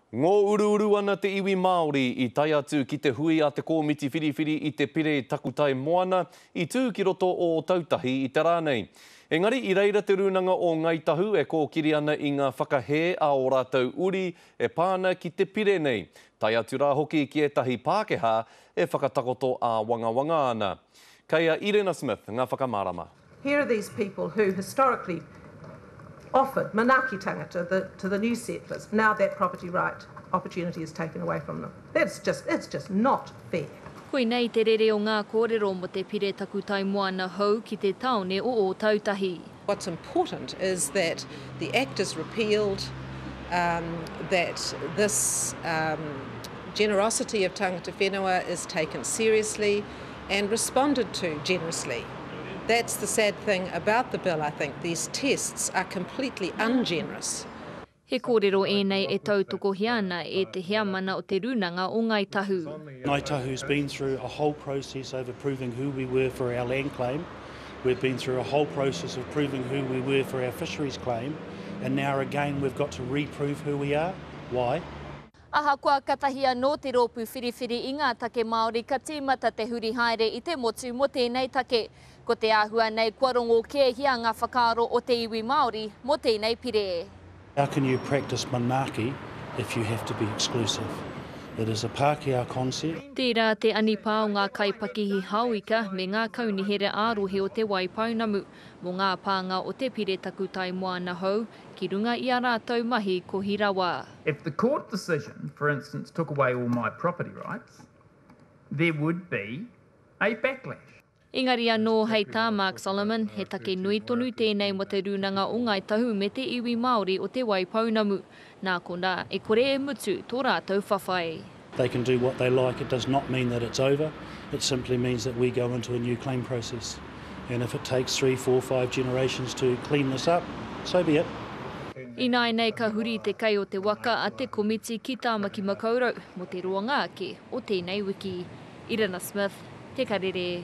Ngōuruuru ana te iwi Māori i tae atu ki te hui a te Kōmiti Whiriwhiri i te Pire Takutai Moana i tū ki roto o Ōtautahi i te rā nei. Engari i reira te Rūnanga o Ngāi Tahu e kōkiri ana i ngā whakahē a ō rātou uri e pā ana ki te pire nei, tae atu rā hoki ki ētahi Pākehā e whakatakoto āwangawanga ana. Kei a Irena Smith ngā whakamārama. Here are these people who historically offered manaakitanga to the, to the new settlers. Now that property right opportunity is taken away from them. That's just, it's just not fair. Koinei te rere o ngā kōrero mō te Pire Takutai Moana hou ki te tāone o Ōtautahi. What's important is that the Act is repealed, um, that this um, generosity of tangata whenua is taken seriously and responded to generously. That's the sad thing about the bill, I think. These tests are completely ungenerous. He kōrero ēnei e tautokohia ana e te heamana o te Rūnanga o Ngāi Tahu. Ngāi Tahu's been through a whole process over proving who we were for our land claim. We've been through a whole process of proving who we were for our fisheries claim. And now again we've got to reprove who we are. Why? Ahakoa katahi anō te rōpū whiriwhiri i ngā take Māori ka tīmata te huri haere i te motu mō tēnei take. Ko te āhua nei kua rongo kēhia ngā whakaaro o te iwi Māori mō tēnei pire. How can you practice manaaki if you have to be exclusive? It is a Pākehā concept. Tērā te anipā o ngā kaipakihi haoika me ngā kaunihera ā-rohe o Te Waipounamu mō ngā pānga o te pire takutai moana hou ki runga i ā rātou mahi kohi rawa. If the court decision, for instance, took away all my property rights, there would be a backlash. Engari anō, hei tā Mark Solomon, he take nui tonu tēnei mō Te Rūnanga o Ngāi Tahu me te iwi Māori o Te Waipounamu. Nā konā, e kore e mutu tō rātou whawhai. They can do what they like, it does not mean that it's over, it simply means that we go into a new claim process. And if it takes three, four, five generations to clean this up, so be it. Ināianei ka huri te kai o te waka a te komiti ki Tāmaki Makaurau mō te roanga ake o tēnei wiki. Irina Smith, Te Karere.